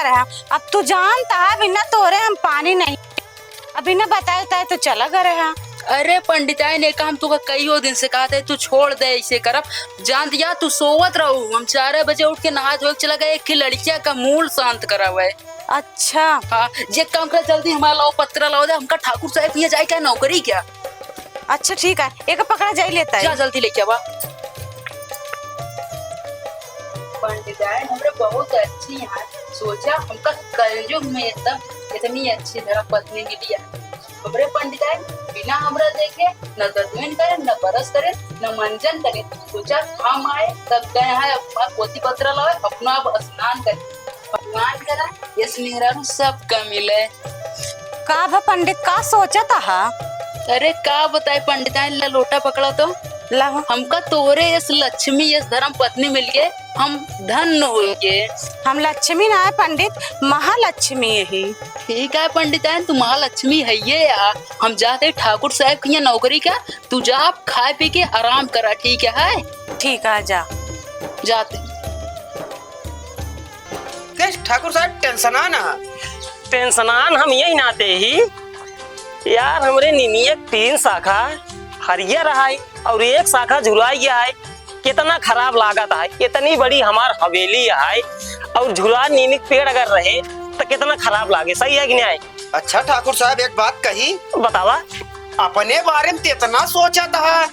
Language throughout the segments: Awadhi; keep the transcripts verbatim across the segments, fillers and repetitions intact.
रहा। अब तू जानत ह, बिना तोरे हम पानी नहीं, अब बिना बताए उताए तो चला गए रहा। अरे पंडिताइन, ये काम तू कइयो दिन से कहत ह, तू छोड़ दे, ऐसे करब। जानत ह, तू सोवत रहू, हम चार बजे उठ के नहा धोए के चला गए, एक ही लड़किया का मूड शांत करावे। अच्छा। हाँ, जे काम कर, जल्दी हमारा लाओ, पतरा लाओ दे, हमका ठाकुर साहब के यहाँ जाए का नौकरी का। अच्छा ठीक है, एक पकड़ा जाई लेता है। जा जल्दी लेके आवा। पंडिताइन हमरे बहुत अच्छी हैं, सोचा हमका कलयुग में एकदम इतनी अच्छी धर्म पत्नी मिली है। हमरे पंडिताइन बिना हमरा देखे न दतुइन करे, न बरस करे, न मंजन करे। सोचा हम आए तब गए हैं अपना पोती पतरा लावे, अपना अब स्नान करे। भगवान करा यस मेहरारू सबका मिले। का भा पंडित, का सोचत हा? अरे का बताए पंडिताइन, ला लोटा पकड़ा तो। ला। हमका तोहरे यस लक्ष्मी यस धर्म पत्नी मिल गए, हम धन्य हो गए। हम लक्ष्मी ना है पंडित, महालक्ष्मी ही। ठीक है पंडिताइन, तू महालक्ष्मी है ये यार। हम जाते ठाकुर साहब के यहाँ नौकरी का, तू जा आप खाए पी के आराम करा, ठीक है? ठीक है, जा। जाते। के ठाकुर साहब टेंशनान ह? टेंशनान हम यही नाते ही यार, हमरे निमिये क तीन शाखा हरियर है और एक शाखा झुराई है। कितना खराब लागत है, इतनी बड़ी हमार हवेली है और झुरा नीम क पेड़ अगर रहे तो कितना खराब लागे, सही है कि नहीं? अच्छा ठाकुर साहब, एक बात कही। बतावा। अपने बारे में तो इतना सोचत ह,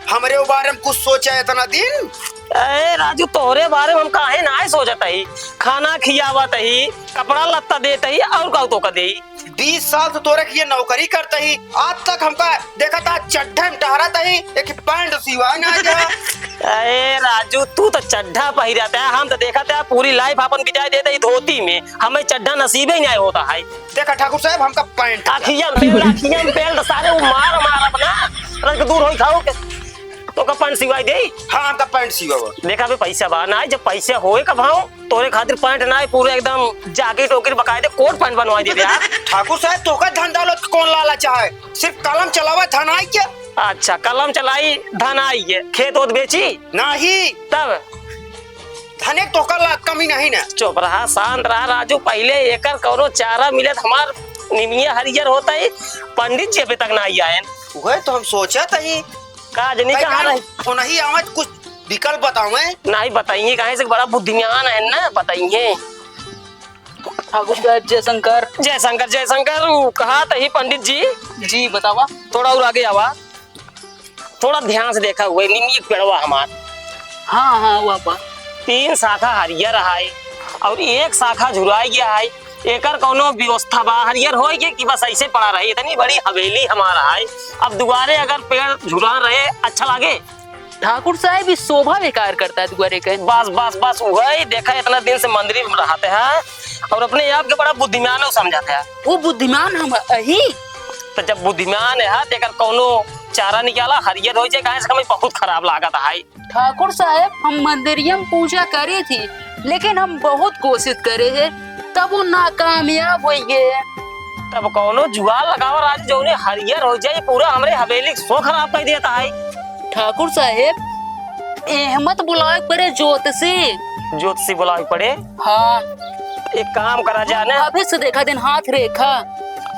हमरे बारे में कुछ सोचा इतना दिन? ए राजू, तोहरे बारे में हम काहे नाय सोचत ही? खाना खियावत ही, कपड़ा लत्ता देत ही, और का तोका देई? बीस साल से तोरे के ये नौकरी करत ही, आज तक हमका देखत ह चड्ढा में टहरत ही, एक पैंट सिवा ना दे। ए राजू, तू तो चड्ढा पहिरत ह, हम तो देखत ह पूरी life अपन बिताए देत ही धोती में, हमें चड्ढा नसीबे ही नाय होता है। देखा ठाकुर साहब, हमका पैंट। अखिया में पेल, अखिया में पेल, तो सारे वो मार, मार अपना रंग दूर होई खाओ के। तोका पैंट सिवाई देई? हाँ, हमका पैंट सिवावा। देखा बे, पैसा बा ना, जब पैसा होए का भाव, तोरे खातिर पैंट ना, पूरे एकदम jacket ओकेट बकायदे कोट पैंट बनवाई देबे यार। ठाकुर साहब, तोका धन दौलत कौन लालच है? सिर्फ कलम चलावा, धन आई के? अच्छा, कलम चलाई, धन आई के, खेत ओत बेची? नहीं। तब? धने तोका ला कमी नहीं ना। चुप रहा, शांत रहा राजू। पहिले एकर कौनो चारा मिलत, हमार निमिया हरियर होत ही, पंडित जी अभी तक ना आई आयन। वह तो हम सोचत ही। का जनी कहाँ रही? उन्हीं आवत कुछ विकल्प बतावे। नहीं बताइए, काहे से बड़ा बुद्धिमान है ना, बताइए। ठाकुर साहब जयशंकर। जयशंकर, जयशंकर, उ कहा तही पंडित जी। जी, बतावा। थोड़ा और आगे आवा। थोड़ा ध्यान से देखा हुए, नीम एक पेड़वा हमार। हाँ, हाँ, हुआ बा। तीन शाखा हरियर है और एक शाखा झुराई गया है। एकर कौनो व्यवस्था बा हरियर होए के कि बस ऐसे पड़ा रही? इतनी बड़ी हवेली हमारा है, अब दुआरे अगर पेड़ झुरा रहे, अच्छा लागे? ठाकुर साहब, ई शोभा बेकार करता है दुआरे के। बस, बस, बस, वही देखा, इतना दिन से मंदिर में रहते हैं और अपने आप के बड़ा बुद्धिमान समझते हैं। वो बुद्धिमान हम अही। तो जब बुद्धिमान है, तो एकर कौनो चारा निकाला, हरियर हो जाए, काहे से हमें बहुत खराब लागत है। ठाकुर साहब, हम मंदिरिया में पूजा करे थी, लेकिन हम बहुत कोशिश करे है, तब वो नाकामयाब हो गए। तब कौनो जुगाड़ लगावा राजू, जौने हरियर हो जाए, पूरा हमरे हवेली के शो खराब कर देता है। ठाकुर साहेब, एहमत बुलावे के पड़े ज्योतिषी। ज्योतिषी बुलावे के पड़े? हाँ। एक काम करा जाए ना। अबे से देखा दिन हाथ रेखा।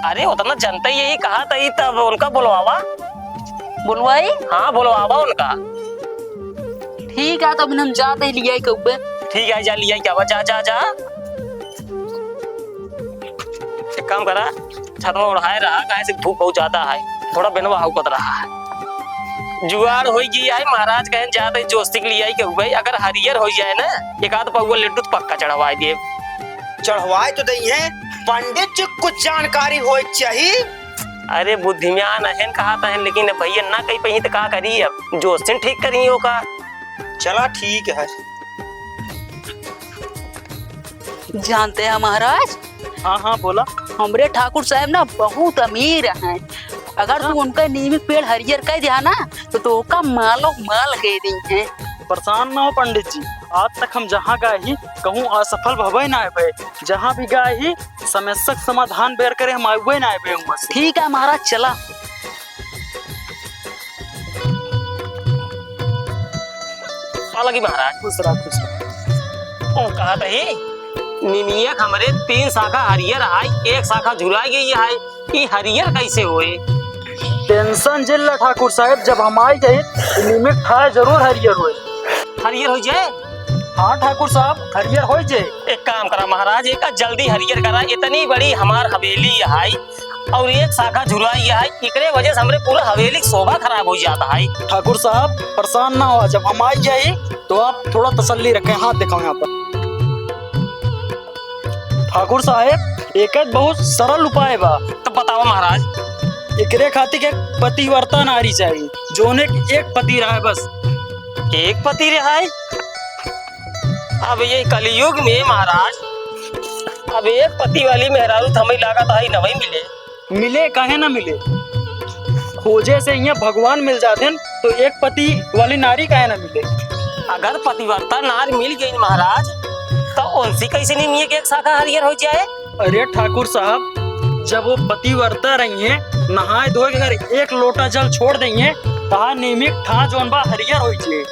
अरे उतना जनता ही यही कहा था ही, तब उनका बुलवावा। बुलवाई? हाँ, बुलवावा उनका। ठीक है, तब हम जाते ही लियाई कउबे। ठीक है, जा लियाई क्या बा, जा, जा, जा। एक काम करा, छतवा ओढ़ाए रहा, काहे से धूप बहुत ज्यादा है, थोड़ा बेनवा हौकत रहा है। जुआड़ होई गई है, महाराज कहें जात है जोस्ती के लिए आई के हुए, अगर हरियर हो जाए ना, एक आध पौवा लड्डू तो पक्का चढ़वाए दिए। चढ़वाए तो दई है, पंडित जी कुछ जानकारी होए चाहिए। अरे बुद्धिमान अहन कहा तहन, लेकिन अब भैया ना कही पही तो का करी, अब जोस्तिन ठीक करी ओका। चला ठीक है। जानते हैं महाराज? हाँ, हाँ, बोला। हमरे ठाकुर साहब ना बहुत अमीर हैं। अगर तू उनका नीम के पेड़ हरियर कह दिया ना, तो, तो ओका मालो माल कह दी हैं। परेशान ना हो पंडित जी, आज तक हम जहाँ गए ही, कहूँ असफल भवे ना भए। जहाँ भी गए ही, समस्या के समाधान बेर करे हम आए ना भए हुआ से। ठीक है महाराज, चला। पालगी महाराज। खुश रहा, खुश रहा। ओ, कहा तही? निमिया के हमरे तीन शाखा हरियर है, एक शाखा झुराई गई है, ई हरियर कैसे होए? Tension जिन ला ठाकुर साहेब, जब हम आई जाई, तो नीमिक ठाय जरूर हरियर होए। हरियर हो जाए? हाँ ठाकुर साहब, हरियर हो जाए। एक काम करा महाराज, एका जल्दी हरियर करा, इतनी बड़ी हमार हवेली है और एक शाखा झुराई है, एकरे वजह से हमरे पूरा हवेली की शोभा खराब हो जाता है। ठाकुर साहब परेशान ना हो, जब हम आई जाई तो आप थोड़ा तसल्ली रखें। हाथ दिखाओ यहाँ पर। ठाकुर साहेब, एक बहुत सरल उपाय बा। तो बताओ महाराज। एकरे खातिर एक पतिव्रता नारी चाहिए, जोने के एक पति रहे बस। एक पति रहे? अब ये कलयुग में महाराज, अब एक पति वाली मेहरारू तो हमें लागत है नवई मिले। मिले, काहे ना मिले? खोजे से यहाँ भगवान मिल जाते हैं, तो एक पति वाली नारी काहे ना मिले? अगर पतिव्रता नारी मिल गई महाराज, तो उनसे कैसे नीमिक एक शाखा हरियर हो जाए? अरे ठाकुर साहब, जब वो पतिव्रता रही हैं, नहाए धोए के अगर एक लोटा जल छोड़ देंगे, तहा नीमिक ठा जौन बा हरियर हो जाए।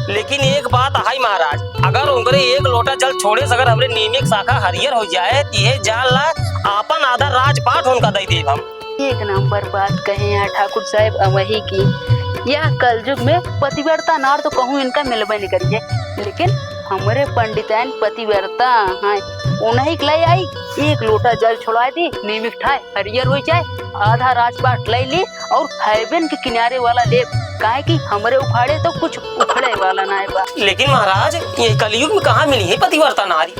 लेकिन एक बात है महाराज, अगर उनकरे एक लोटा जल छोड़े से अगर हमरे नीमिक शाखा हरियर हो जाए, तो ये जान ला, आपन आधा राजपाट उनका दे देब हम। एक नंबर बात कहे हैं ठाकुर साहेब अवही की। यह कलयुग में पतिव्रता नार तो कहूँ इनका मिलबे नहीं करिए, लेकिन हमरे पंडिताइन पतिव्रता हैं, उन्हीं के ले आई, एक लोटा जल छोड़ा दी, नीमिक ठाए हरियर हो जाए, आधा राजपाट ले ली और हैबेन के किनारे वाला लेब, काहे कि हमरे उखाड़े तो कुछ उखड़े वाला ना बा। लेकिन महाराज, ये कलयुग में कहाँ मिली है पतिव्रता नारी?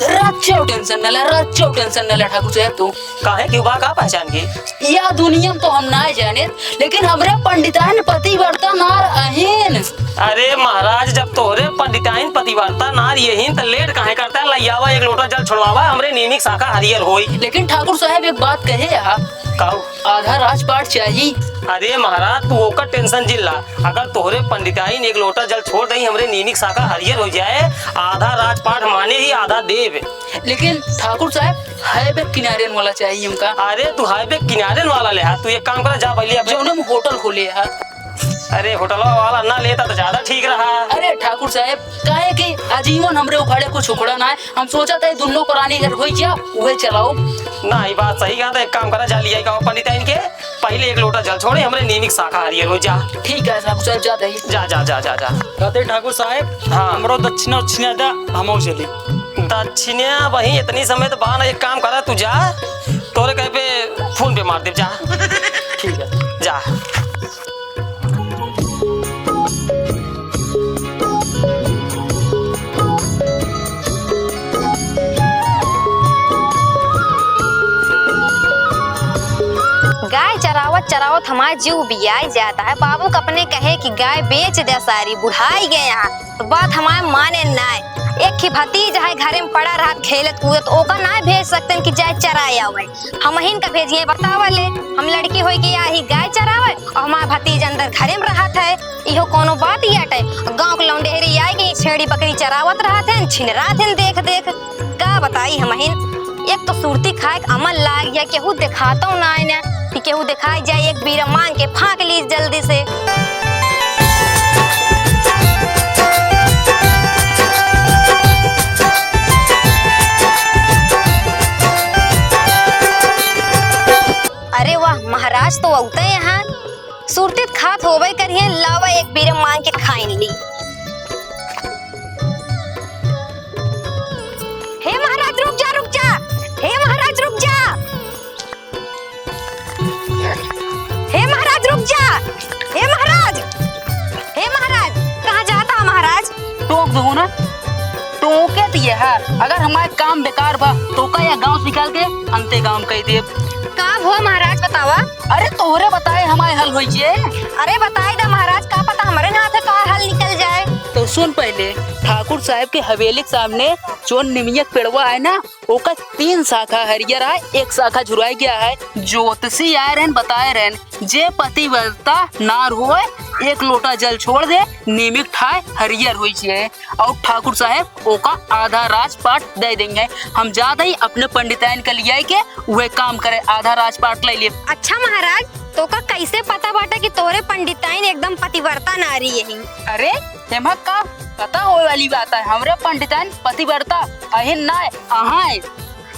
रच्चो tension न ले, रच्चो tension न ले ठाकुर साहेब तू। काहे, क्यों बा, का पहचान के? या दुनिया में तो हम ना जाने, लेकिन हमरे पंडिताइन पतिव्रता नार अहीन। अरे महाराज, जब तोहरे पंडिताइन पतिव्रता नार यहीन, त लेट काहे करता? लइयावा एक लोटा जल छोड़वावा, हमरे नीमिक शाखा हरियर होई। लेकिन ठाकुर साहेब एक बात कहे यहाँ। काऊ? आधा राजपाट चाही। अरे महाराज, तू ओकर tension जिन ला। अगर तोहरे पंडिताइन एक लोटा जल छोड़ दई, हमरे नीमिक शाखा हरियर हो जाए, आधा राजपाट माने ही आधा देब। लेकिन ठाकुर साहेब, highway किनारे वाला चाहिए हमका। अरे तू highway किनारे वाला लेहा, तू एक काम करा, जा पहले अपने जौने में होटल खोले हा। अरे होटलवा वाला ना लेता तो ज्यादा ठीक रहा। अरे ठाकुर साहेब, काहे कि आजीवन हमरे उखाड़े कुछ उखड़ा ना है, हम सोचा था दुनो प्राणी घर होई जा, उहे चलाओ। ना, ई बात सही कहा था, एक काम करा, जा लिया का पंडिताइन के, पहले एक लोटा जल छोड़े, हमरे नीमिक शाखा हरियर हो जा। ठीक है ठाकुर साहेब, जा दही। जा, जा, जा, जा, जा। कहते ठाकुर साहेब, हाँ। हमरो दक्षिणा उक्षिणा दा, हमहू चली। दक्षिणा वही इतनी समय तो बा ना, एक काम करा, तू जा, तोरे कहे पे फोन पे मार दे, जा। ठीक है। जा। गाय चरावत चरावत हमार जीव बियाई जाता है। बाबू का अपने कहे कि गाय बेच दे सारी, बुढ़ाई गए हैं, तो बात हमार माने नाय। एक ही भतीज है घरे में पड़ा रहत खेलत कूदत, ओका नाय भेज सकते कि जाए चराए आवे। हमहिन का भेजिए बतावा ले, हम लड़की होई के आई गाय चरावे और हमार भतीज अंदर घरे में रहत है, इहो कोनो बात ही अटे। गाँव के लौंडेहरी आए के छेड़ी बकरी चरावत रहत हैं, छिनरात हैं देख देख। का बताई हमहिन, एक तो सुरती खाए के अमल लाग गया, केहू देखातो ना है ना कि केहू देखाई जाए, एक बीरा मांग के फाँक ली जल्दी से। अरे वाह, महाराज तो औते यहाँ। सुरती त खात होबे करिए, लावा एक बीरा मांग के खाइन ली। हे महाराज रुक जा, रुक जा। हे महाराज रुक जा। हे महाराज रुक जा। हे महाराज, हे महाराज, कहाँ जाता है महाराज? टोक दो ना, टोके तो ये है, अगर हमारे काम बेकार बा तो का या गांव से निकाल के अंते गांव कह देब। का हुआ महाराज बतावा? अरे तोहरे बताए हमारे हल होई जे। अरे बताई दा महाराज, का पता हमरे हाथ से का हल निकल जाए। तो सुन पहले, ठाकुर साहब के हवेली के सामने जोन निमिया के पेड़वा है ना, ओकर तीन शाखा हरियर है, एक शाखा झुराई गया है। ज्योतिषी आए रहन, बताए रहन, जे पतिव्रता नार होए, एक लोटा जल छोड़ दे, नीमिक ठाए हरियर होई छे। और ठाकुर साहब ओका आधा राजपाट दे देंगे। हम जाते ही अपने पंडिताइन के लिए आए के वह काम करे, आधा राजपाट ले लिए। अच्छा महाराज, तोका कैसे पता बाटे कि तोहरे पंडिताइन एकदम पतिव्रता नारी यही? अरे, एमा का पता होए वाली बात है, हमरे पंडिताइन पतिव्रता अहिन ना अहाय।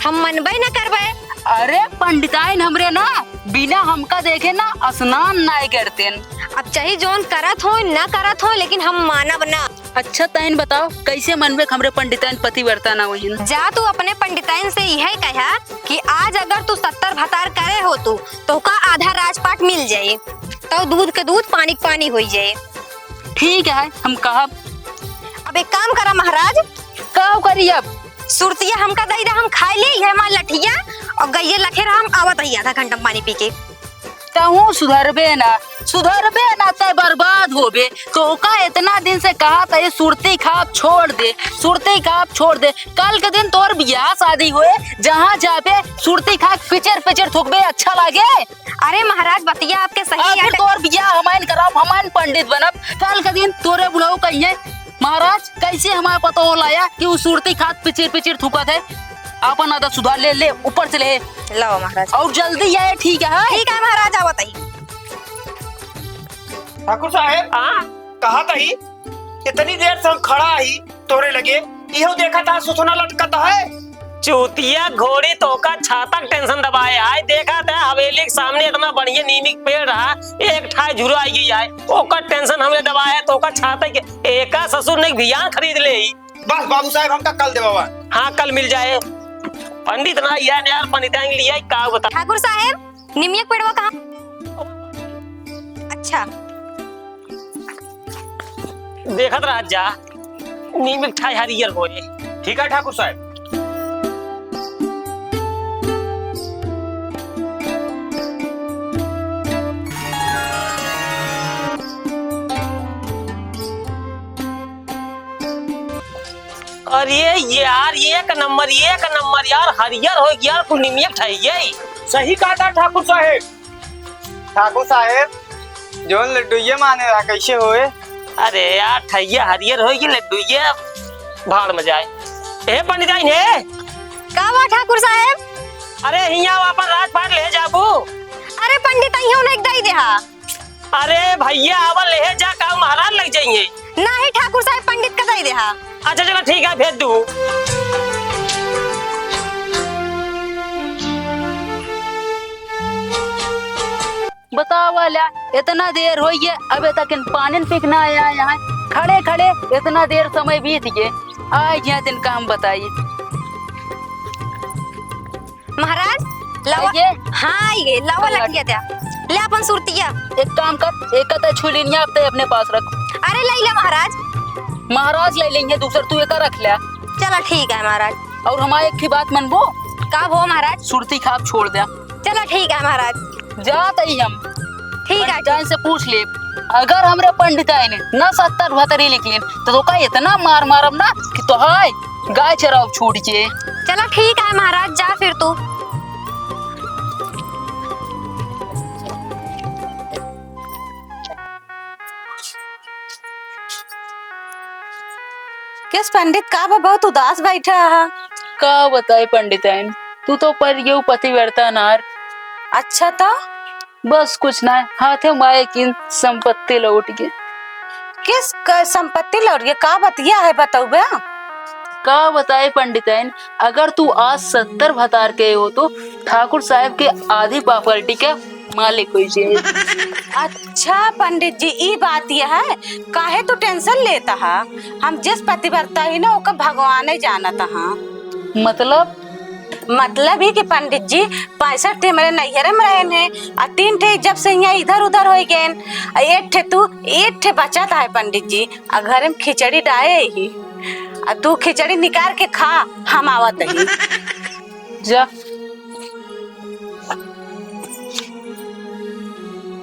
हम मनबे न करबे। अरे पंडिताइन हमरे ना बिना हमका देखे ना स्नान नाय करतेन। अब चाहे जौन करत हो ना करत हो, लेकिन हम मानब ना। अच्छा तैन बताओ, कैसे मनबे हमरे पंडिताइन पतिव्रता ना होहिन? जा तू अपने पंडिताइन से यह कहा कि आज अगर तू सत्तर भतार करे हो तू, तो का आधा राजपाट मिल जाए, तो दूध के दूध पानी के पानी होई जाए। ठीक है, हम कहब। अब एक काम करा महाराज। का करी अब? सुरतिया हमका दई दे, हम खाई ले, यह हमार लठिया और गइये लखे रहा, हम आवत ही आधा घंटा में पानी पी के। तहूँ सुधरबे ना, सुधरबे ना, तै बर्बाद होबे। तोहका इतना दिन से कहा था ये सुरती खाब छोड़ दे, सुरती खाब छोड़ दे। कल के दिन तोर बियाह शादी होए, जहाँ जाबे सुरती खा के पिचर पिचर थूकबे, अच्छा लागे? अरे महाराज, बतिया आपके सही आ, है। फिर तोर बियाह हमाइन कराब, हमाइन पंडित बनब। कल के दिन तोरे बुढ़ऊ कहिए, महाराज, कैसे हमारे पता हो लाया कि वो सुरती खात पिचिर पिचिर थूकत है? आपन आदत सुधार ले, ले, ऊपर से ले। लाओ महाराज। और जल्दी आए, ठीक है? ठीक है महाराज, आवत ही। ठाकुर साहेब, हाँ? कहा तही, इतनी देर से हम खड़ा ही तोरे लगे, इहो देखा था सुथना लटकत है। चूतिया घोड़ी, तोका छाता के tension दबाए आए। देखा था हवेली के सामने इतना बढ़िया नीमी के पेड़ रहा, एक ठाए झुरो आई गई आए, ओकर tension हमरे दबाए है। तोका छाता के एका ससुर ने बियान खरीद ले ही। बस बाबू साहेब, हमका कल देवा। हाँ, कल मिल जाए। पंडित ना यार, यार पंडित आएंगे लिया, का बता। ठाकुर साहेब, निमिया के पेड़वा कहाँ? अच्छा। देखत रह जा, नीम एक ठाई हरियर होए। ठीक है ठाकुर साहेब। अरे यार, एक नंबर, एक नंबर यार, हरियर हो गया, कुल निमिया ठाई गई। सही कहा था ठाकुर साहेब। ठाकुर साहेब, जौन लड्डुइये माने रहा, कैसे होए? अरे यार, ठैया हरियर होई कि लड्डुइये भाड़ में जाए। ए पंडिताइन हे। का बा ठाकुर साहेब? अरे हियाँ अपन राजपाट ले जाबू। अरे पंडित, अइहो ना एक दई देहा। अरे भैया, आवा ले जा, का महाराज लग जाइए। नाही ठाकुर साहेब, पंडित का दई देहा। अच्छा चलो ठीक है, भेज दू। बतावा ल्या, इतना देर होइए, अबे तक इन पानी पी के ना आया यहाँ। खड़े खड़े इतना देर समय बीत गए, आए जिया दिन काम बताई। महाराज, लावा। आइए। हाँ, आइए, लावा चल, लठिया द्या। ले अपन सुरतिया। एक काम कर, एक तो छुलिनिया अब ते अपने पास रख। अरे, ले ले महाराज। महाराज ले लेंगे दूसर, तू एका रख ले। चला, ठीक है महाराज। और हमारे एक ही बात मनबो? का हो महाराज? सुरती खाब छोड़ द्या। चला ठीक है महाराज। जात ही हम। ठीक है, पंडिताइन से पूछ ले, अगर हमरे पंडिताइन न सत्तर भतरी लिख लेन, तो तोका इतना मार मारब ना कि तोहाय गाय चराव छूट जे। चला ठीक है महाराज, जा फिर तू। किस पंडित का बा, बहुत उदास बैठा है? का बताए पंडिताइन, तू तो पर यू पतिव्रता नार। अच्छा तो? बस कुछ ना, हाथे माए की संपत्ति लौट गई। किस क-, संपत्ति लौट गई? का बतिया है, बतौबे? का बताए पंडिताइन, अगर तू आज सत्तर भतार के हो तो ठाकुर साहब के आधी property के मालिक होइ जाए। अच्छा पंडित जी, ई बात ये है, काहे तू tension लेता है? हम जिस पतिव्रता ही ना, ओकर भगवाने जानत हा। मतलब? मतलब ही कि पंडित जी, पैंसठ ठे हमरे नैहरे में रहन है, आ तीन ठे जब से यहाँ इधर उधर होइ गए, आ एक ठे तू, एक ठे बचत है पंडित जी, आ घर में खिचड़ी डाए ही, आ तू खिचड़ी निकाल के खा, हम आवत ही। जा।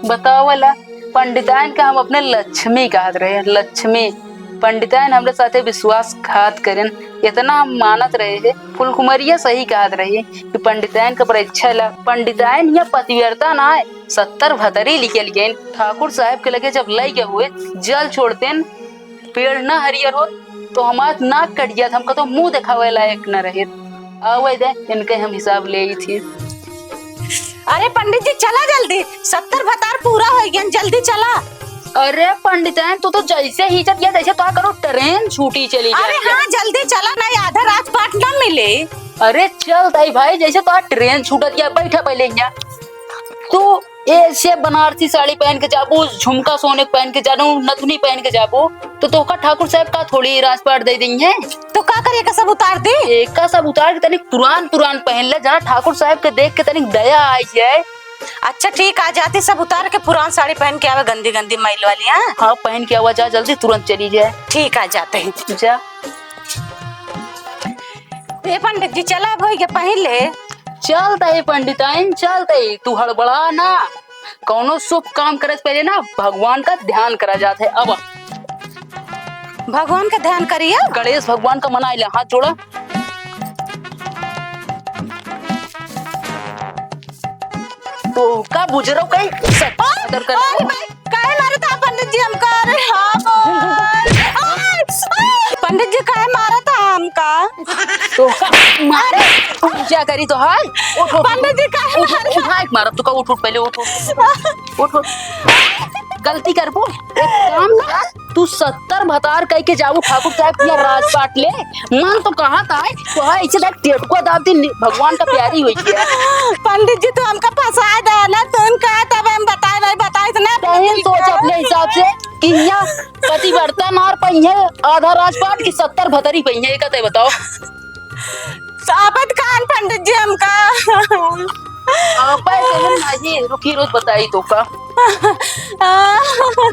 बतावला, पंडिताइन का हम अपने लक्ष्मी कहत रहे, लक्ष्मी। पंडिताइन हमरे साथे विश्वासघात करेन, इतना हम मानत रहे हैं। फुलकुमरिया सही कहत रही कि पंडिताइन का परीक्षा ला, पंडिताइन या पतिव्रता ना है, सत्तर भतरी लिखल गए। ठाकुर साहब के लगे जब लई गए हुए, जल छोड़तेन, पेड़ न हरियर होत, तो हमार नाक कट जात, हमका तो मुंह देखावे लायक न रहे। आवे दे, इनके हम हिसाब ले ही थी। अरे पंडित जी, चला जल्दी, सत्तर भतार पूरा होइ गयन, जल्दी चला। अरे पंडिताइन, तू तो जैसे ही चल गया, जैसे तो करो ट्रेन छूटी चली अरे जाए। हाँ, जल्दी चला, नहीं आधा राजपाट ना मिले। अरे चल ताई भाई, जैसे तो ट्रेन छूटत गया, बैठा पहले यहाँ। तू ऐसे बनारसी साड़ी पहन के जाबू, झुमका सोने के पहन के जाबू, नथुनी पहन के जाबू, तो तोहका ठाकुर साहब का थोड़ी राजपाट दे देइहैं। तो का करी, एका सब उतार दे? एका सब उतार के तनिक पुरान पुरान पहन ले, जहाँ ठाकुर साहब के देख के तनिक दया आई जाए। अच्छा ठीक, आ जाती, सब उतार के पुरान साड़ी पहन के आवे, गंदी गंदी मैल वाली। हाँ हाँ, पहन के आवा जा, जल्दी तुरंत चली जाए। ठीक, आ जाते हैं। जा। ए पंडित जी, चला अब होई के पहले। चल त ए पंडिताइन, चल त ए, तू हड़बड़ा ना। कौनो शुभ काम करे से पहले ना भगवान का ध्यान करा जात है। अब भगवान का ध्यान करिए। गणेश भगवान का मनाई ले, हाथ जोड़ा। तो का बुजरो कहीं सत-, अरे भाई, काहे मारत है पंडित जी हमका? अरे हाँ भाई। आ, आ, पंडित जी काहे मारत है हमका? तो का मारे पूजा करी तो है। उठ, उठ, उठ। पंडित जी काहे उठ, मारत है? उठा एक मारत तो का, उठ, उठ, पहले उठ, उठ। उठ, उठ। गलती करबो, एक काम कर, तू सत्तर भतार कह के जाबू ठाकुर साहब के यहाँ राजपाट ले। मन तो कहा था, तो है ऐसे देख टेटको दाब दी, भगवान का प्यारी हुई है। पंडित जी, तू हमका फंसा दे ना, तू उनका तब हम बताए नहीं, बताए इतना। तू ही सोच अपने हिसाब से कि यहाँ पतिव्रता नार पइहैं आधा राजपाट कि सत्तर भतरी पइहैं, एक ते बताओ। साबत खान पंडित जी हमका। आप ऐसे हम नहीं, रुकी, रोज बताई तो का।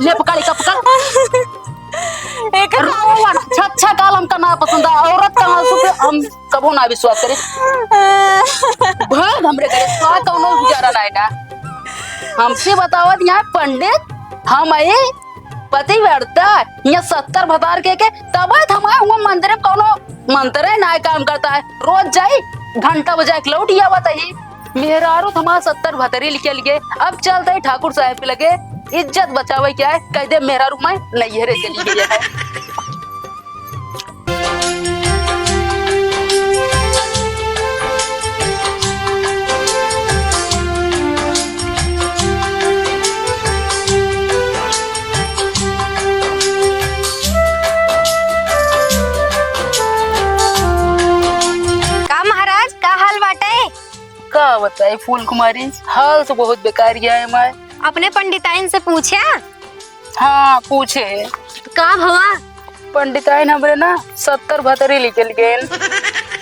ले पकड़, इका पकड़। एक रोवन, अच्छा, अच्छा गाल हमका ना पसंद है। औरत का आंसू पे हम कबो ना विश्वास करे। भाग हमरे घरे, का कौनो गुजारा ना है ना। हमसे बतावत यहाँ पंडित, हम आए पतिव्रता, यहाँ सत्तर भतार के, के तब हमारे हुआ मंदिर में कौनो मंत्र है ना काम करता है। रोज जाई, घंटा बजा के लौट आवत ही। मेहरारू तो हमारा सत्तर भतरी लिखे लिए। अब चलते ही ठाकुर साहब के लगे, इज्जत बचावे क्या है, कह दे मेहरारू मैं नैहरे चली गई है। का महाराज, का हाल बाटे? का बताई फूल कुमारी, हाल तो बहुत बेकार गया है हमारे। अपने पंडिताइन से पूछा? हाँ, पूछे। का भवा? पंडिताइन हमरे ना सत्तर भतरी लिखे लिए।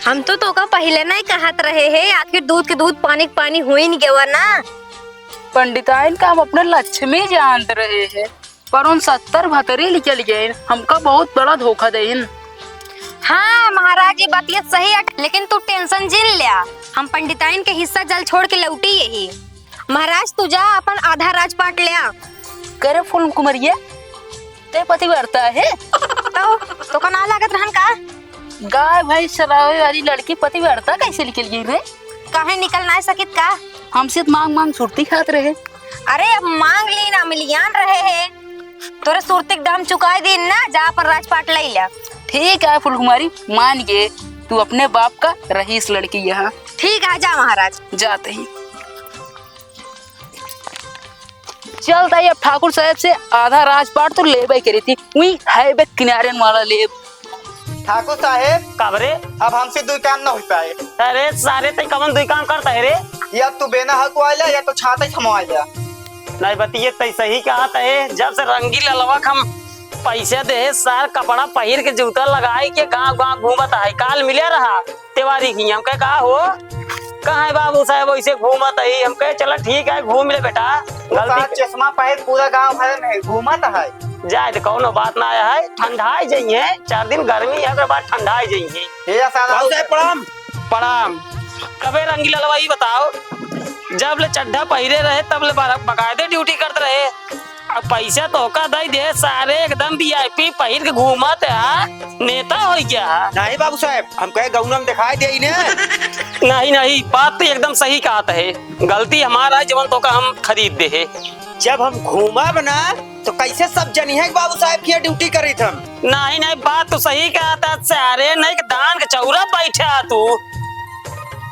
हम तो तोका पहिले नहीं कहत रहे हैं, आखिर दूध के दूध, पानी के पानी होई नहीं गवा ना। पंडिताइन का हम अपने लक्ष्मी जानत रहे हैं, पर उन सत्तर भतरी लिखे लिए, हमका बहुत बड़ा धोखा देइन। हाँ महाराज, ये बात ये सही है, लेकिन तू tension जिन ल्या, हम पंडिताइन के हिस्सा जल छोड़ के लौटी यही। महाराज, तू जा, अपन आधा राजपाट ल्या। करे फूल कुमरिया, ते पतिव्रता है? तो, तोका ना लागत रहन का? गाय भैंस चरावे वाली लड़की पतिव्रता कैसे निकल गई रे? काहे निकल ना सकित का? हमसे तो मांग मांग सुरती खात रहे। अरे, अब मांग ली ना, मिलियान रहे हैं। तोरे सुरती के दाम चुकाई दीन ना, जा अपन राजपाट लई ल्या। ठीक है फूल कुमारी, मान गए, तू अपने बाप का रईस लड़की यहाँ। ठीक है, जा महाराज। जाते ही। चल ताई, अब ठाकुर साहब से आधा राजपाट तो लेबे करी थी, वही highway किनारे वाला लेब। ठाकुर साहेब, का बरे? अब हमसे दुई काम न होइ पाए। अरे सारे, तई कवन दुई काम करत है रे? या तू बेना हकवाइला, या तो छाता ही थमवाइला। नहीं बतिये, तई सही कहत है। जब से रंगी ललवा के हम पैसा देहे, सार कपड़ा पहिर के, जूता लगाई के गाँव गाँव घूमत है। काल मिले रहा, तिवारी की। हम कहे, "का हो, कहाँ है बाबू साहेब, वैसे घूमत ही?" हम कहे, "चला ठीक है, घूम ले बेटा।" वो गलती साहब चश्मा पहिर पूरा गाँव भर में घूमत है। जाए तो कौनो बात ना आया है, ठंडाई जाइए, चार दिन गर्मी है, ओकर बाद ठंडाई जाइए। हे आसाराम। बाबू साहेब प्रणाम। प्रणाम। कबे रंगी ललवा ई बताओ, जब ले चड्ढा पहिरे रहे तब ले बारा-, बकायदे duty करत रहे। अब पैसा तोहका दई दे, सारे एकदम VIP पहिर के घूमत है, नेता होइ गया है। नहीं बाबू साहेब, हम कहे गौना में दिखाई दे इन्हें। नहीं, नहीं, बात तो एकदम सही कहत है, गलती हमारा है, जवन तोहका हम खरीद देहे। जब हम घूमब ना, तो कैसे सब जनिहे कि बाबू साहेब की duty करीत हम? नहीं, नहीं, बात तो सही कहत है, सारे नहीं कि दान के चौरा बैठा है तू।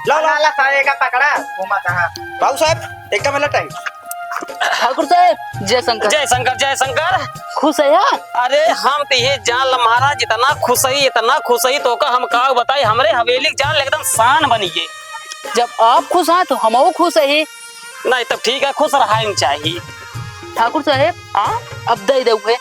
ला, ला। ला, ला, सारे का पकड़ा, घूमत है। बाबू साहेब, एकदम लटाई। ठाकुर साहब, जय शंकर। जय शंकर, जय शंकर। खुश है यार? अरे, हम तो ये जान ल महाराज, इतना खुश है, इतना खुश है, तोका हम का बताई, हमरे हवेली के जान ल एकदम शान बनी गए। जब आप खुश हैं, तो हमहू खुश है। नहीं, तब ठीक है, खुश रहा चाहिए। ठाकुर साहब, हाँ? अब दे दे हुए।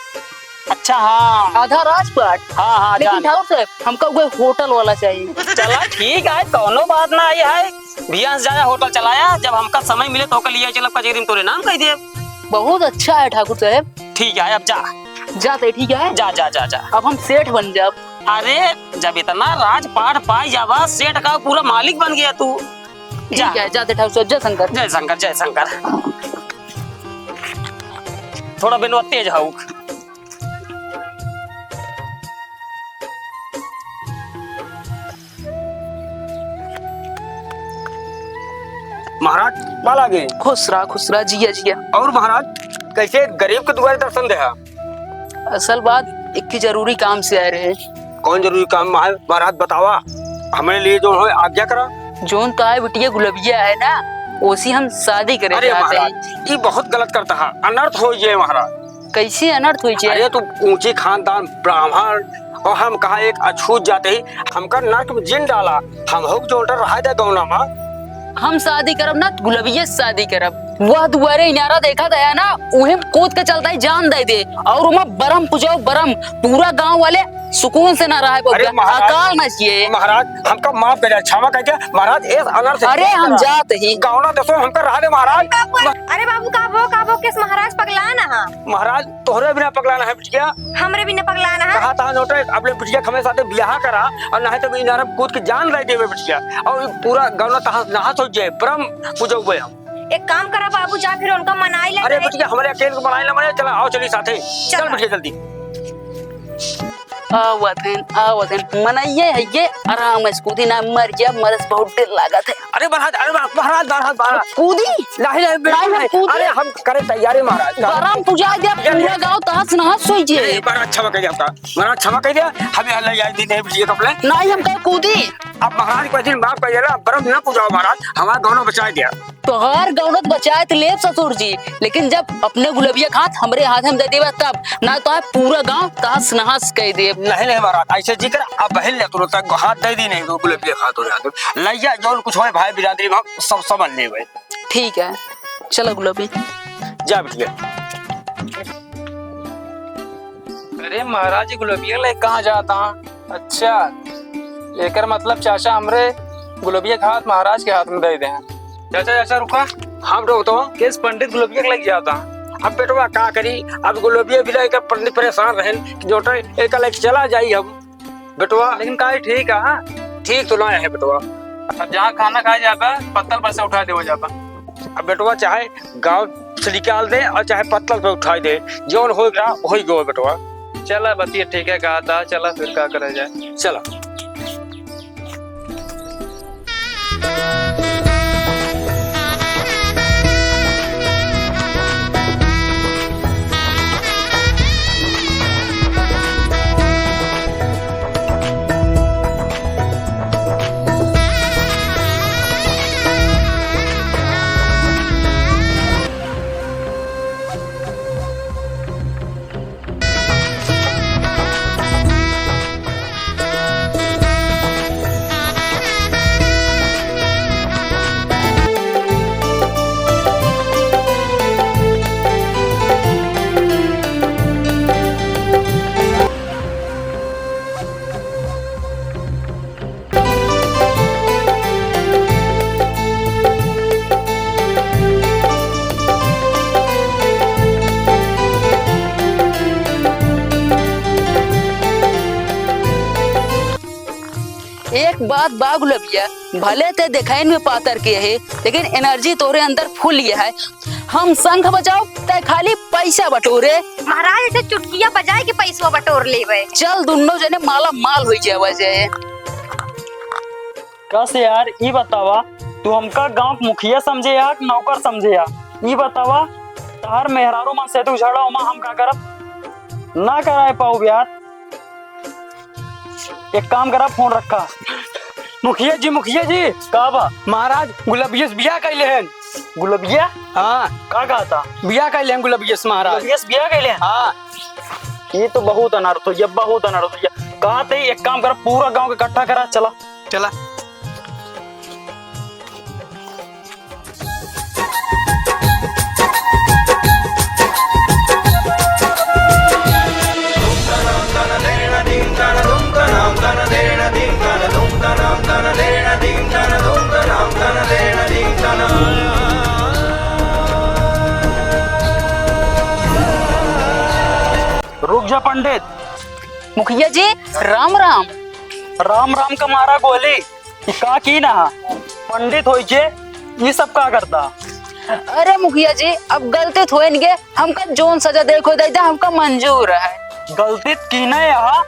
अच्छा, हाँ। आधा राजपाट। हाँ, हाँ, लेकिन जान। ठाकुर साहब, हमका उहे होटल वाला चाहिए। चला, ठीक है, कौनो बात ना आई है। बियाह से ज्यादा होटल चलाया, जब हमका समय मिले तो ओकर लिए चलब, कचहरी में तोरे नाम कह दे। बहुत अच्छा है ठाकुर साहब। ठीक है, अब जा। जाते, ठीक है? जा, जा, जा, जा। अब हम सेठ बन जाब। अरे, जब इतना राजपाट पाई जाबा, सेठ का पूरा मालिक बन गया तू। जा। ठीक है, जाते ठाकुर साहब, जय शंकर। जय शंकर, जय शंकर। थोड़ा बिनवा तेज हऊ। महाराज, पाल लागे। खुश रहा, खुश रहा, जिया, जिया। और महाराज, कैसे गरीब के दुआरे दर्शन देहा? असल बात, एक ही जरूरी काम से आए रहे। कौन जरूरी काम है महाराज, बतावा, हमरे लिए जो है आज्ञा करा। जोन तो आए बिटिया गुलबिया है ना, ओसी हम शादी करे अरे चाहते महाराज, हैं। ई बहुत गलत करता है, अनर्थ हो जाए महाराज। कैसे अनर्थ हुई छे? अरे, तू ऊंची खानदान ब्राह्मण और हम कहा एक अछूत जाते ही हमका नरक में जिन डाला। हम हो जो order रहा दे गौना मा। हम शादी करब ना, गुलबिये से शादी करब। वह दुआरे इनारा देखा गया ना, उहे में कूद के चलता ही जान दे दे। और उमा बरम पुजाओ बरम, पूरा गांव वाले सुकून से ना रहे। अरे महाराज, अकाल ना चाहिए। महाराज, हमका माफ कर दिया, क्षमा कर दिया महाराज, इस अनर्थ से अरे दूर हम करा। जात ही। गौना दसो हमका रहा दे महाराज। अरे बाबू, का भो, का भो, केस महाराज पगला ना हा? महाराज, तोहरे बिना पगला ना है बिटिया। हमरे बिना पगला ना है? कहा था नोटे, अपने बिटिया के हमें साथे बियाह करा, और नहीं तो भी इनारा कूद के जान दे देवे बिटिया, और पूरा गौना तहस नहस हो जाए, ब्रह्म पूजौबे हम। एक काम करा बाबू, जा फिर उनका मनाई ले अरे रहे। बिटिया, हमरे अकेले को मनाई ले, मनाई, चला, आओ, चली साथे। चल चला। बिटिया, जल्दी। आवत हैं, आवत हैं, मनइये है ये, आराम से कूदी ना, मर गया, मर से बहुत डर लागत है। अरे महाराज, अरे महाराज, महाराज, महाराज। कूदी? नहीं, नहीं, बिल्कुल नहीं, नहीं। कूदी। अरे हम करे तैयारी महाराज। गरम पूजा दे, पूरा गाँव तहस नहस होई जे। नहीं, बड़ा अच्छा बकैया आपका। महाराज क्षमा कर दिया, हम यहाँ ले आए दिन नहीं बिटिया कपड़े। नहीं, हम कहे कूदी। अब महाराज को दिन माफ कर दिया ना, बरम ना पूजाओ महाराज, हमारा गौना बचा दिया। तोहार गौनत बचाए त लेब ससुर जी, लेकिन जब अपने गुलबिया के हाथ हमरे हाथ में दे देबा तब, ना तो पूरा गाँव तहस नहस कइ देब। नहीं, नहीं महाराज, ऐसे जिक्र अब बहिल ले तुरंत हाथ दे दी नहीं तो गुलबिया के हाथ हो जाते। लइया जौन कुछ होए भाई बिरादरी में हम सब समझ लेबे। ठीक है, चलो गुलबी। जा बिटिया। अरे महाराज जी, गुलबिया ले कहाँ जाता? अच्छा, एकर मतलब चाचा हमरे गुलबिया के हाथ महाराज के हाथ में दे दे हैं। चाचा, चाचा, रुका। हाँ बेटवा, बताओ। केस पंडित गुलबिया के लेके जाता। अब बेटवा का करी, अब गुलबिया भी लेके पंडित परेशान रहन कि जोटे एक लेके चला जाई हम। बेटवा। लेकिन काहे ठीक है, हाँ? ठीक तो ना है बेटवा। अब जहाँ खाना खाए जाबा, पत्तल पर से उठा देवा जाबा। अब बेटवा चाहे गाँव से निकाल दे और चाहे पत्तल पे उठाई दे, जौन होई गया, होई गयो बेटवा। चला बतिया ठीक है कहा था, चला फिर का करा जाए। चला। एक बात बा गुलबिया, भले ते देखाइन में पातर के है, लेकिन energy तोरे अंदर full ये है। हम शंख बजाओ, ते खाली पैसा बटोरे। महाराज, ऐसे चुटकिया बजाए के पैसवा बटोर लेवे। चल, दुन्नो जने माला माल होई जावा जाए। कस यार, ई बतावा, तू हमका गांव के मुखिया समझे या कि नौकर समझे या? ई बतावा, तहार मेहरारू मन से तू झगड़ा, ओमा हम का करब? ना कराए पाऊ यार। एक काम करा, फोन रखा। मुखिया जी, मुखिया जी। का बा? महाराज गुलबिया से बियाह कइले हन। गुलबिया? हाँ। का कहता? बियाह कइ लेन गुलबिया से महाराज। गुलबिया से बियाह कइ लेन? हाँ। ये तो बहुत अनर्थ होइ गया, बहुत अनर्थ होइ गया। कहते ही एक काम करा, पूरा गाँव के इकट्ठा करा, चला। चला। रुक जा पंडित। मुखिया जी, राम राम। राम राम का मारा गोली। ई का कीन्हा? पंडित होइके ई सब का करता? अरे मुखिया जी, अब गलती तो होइन गे, हमका जौन सजा देइक होइ दइ द्या, हमका मंजूर है। गलती तो कीन्हे हा,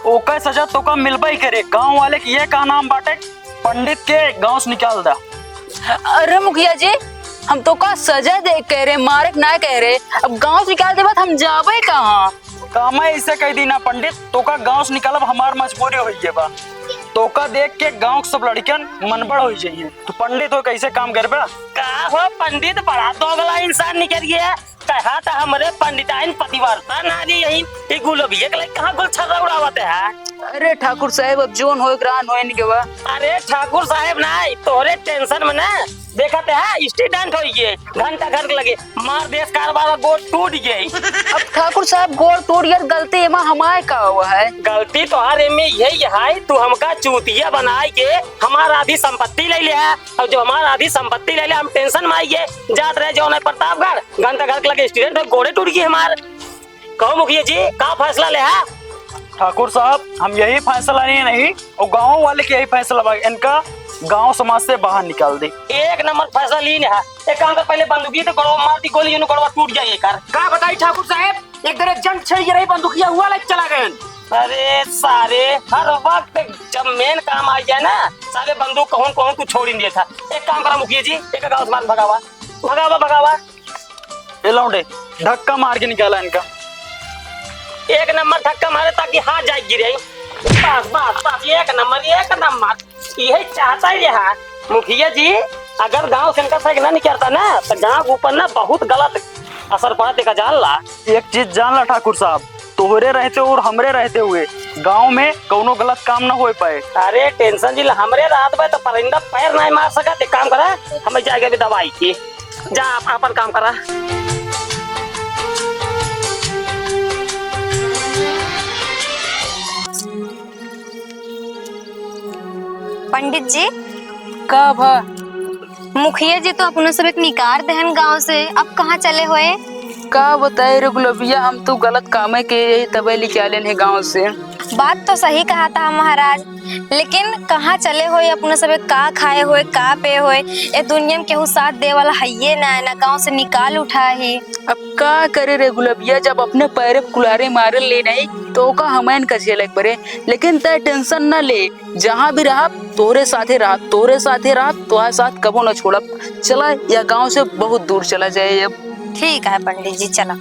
ओका सजा तोका मिलबइ करे। गाँव वाले के ये का नाम बाटे, पंडित के गाँव से निकाल द्या। अरे मुखिया जी, हम तोका सजा देइक कहे रहे, मारेक नाहीं कहे रहे, अब गाँव से निकाल देबा त हम जाबइ कहाँ? कामे अइसे कहि दीन्हा पंडित, तोका गाँव से निकालब हमार मजबूरी होइ गए बा। तोका देख के गाँव के सब लड़िकन मनबढ़ होइ जइहें। तू पंडित होइ कइसे काम करबा? का हो पंडित, बड़ा दोगला इंसान निकरि गया। कहा त हमरे पंडिताइन पतिव्रता नारी यही, ई गुलबिया के लइके कहाँ गुलछर्रा उड़ावत है? अरे ठाकुर साहेब, अब जौन होइक रहन होइन गे बा। अरे ठाकुर साहेब नाहीं, तोहरे tension में ना देखत है, student होइ गए, घंटा घर के लगे, मार देस कारबार, गोड़ टूट गए। अब ठाकुर साहेब, गोड़ टूट गए, गलती एमा हमार का हुआ है? गलती तोहार एमे यही है, तू हमका चूतिया बनाइ के हमार आधी संपत्ति लइ लिहा, अउर जब हमार आधी संपत्ति लइ लिहा, हम tension में आइ गए, जात रहे जौन है प्रतापगढ़, घंटा घर के लगे student होइ, गोड़े टूट गए हमार। कहो मुखिया जी, का फैसला लेहा? ठाकुर साहब, हम यही फैसला लिए नहीं, और गाँव वाले के यही फैसला बा, इनका गाँव समाज से बाहर निकाल दे। एक नंबर फैसला लीन है। एक काम कर, पहले बंदूकी तो गोड़वा मार दी गोली, यूं गोड़वा टूट जाए एकर। का बताई ठाकुर साहब, एक दरे जंग छिड़ रही, बंदूकिया हुआ लाइक चला गए। अरे सारे, हर वक्त जब मेन काम आ जाए ना, सारे बंदूक कहूँ कहूँ तू छोड़ ही नहीं था। एक काम करा मुखिया जी, एक गाँव से मार भगावा, भगावा, भगावा। ए लौंडे, धक्का मार के निकाला इनका। एक नंबर धक्का मारे ताकि हाथ जाए गिरे। बस, बस, बस, एक नंबर, एक नंबर। यही चाहता ही रहा। मुखिया जी, अगर गांव से इनका सही ना निकलता ना, तो गांव के ऊपर ना बहुत गलत असर पड़ा, देखा जान ला। एक चीज जान ला ठाकुर साहब, तोहरे रहते और हमरे रहते हुए गांव में कौनो गलत काम ना हो पाए। अरे tension जी, हमरे रात में तो परिंदा पैर नहीं मार सका। एक काम करा, हमें जाएगा भी दवाई की। जा, आप आपन काम करा। पंडित जी। का भा? मुखिया जी तो अपनो सब एक निकार देहन गांव से, अब कहाँ चले होए? का बताए रे गुलबिया, हम तो गलत कामे के यही तबे निकालेन है गांव से। बात तो सही कहा था महाराज, लेकिन कहाँ चले होए अपने सबे, का खाए होए, का पे होए? ए दुनिया में केहू साथ दे वाला हइये ना है, ना गाँव से निकाल उठा ही। अब का करे रे गुलबिया, जब अपने पैरे पे कुल्हाड़ी मारे ले नहीं, तो ओका हमैन का झेले के परे। लेकिन तै tension ना ले, जहाँ भी रहब, तोहरे साथे रहब, तोहरे साथे रहब, तोहरे साथ कबो ना छोड़ब। चला, या गाँव से बहुत दूर चला जाए अब। ठीक है पंडित जी, चला।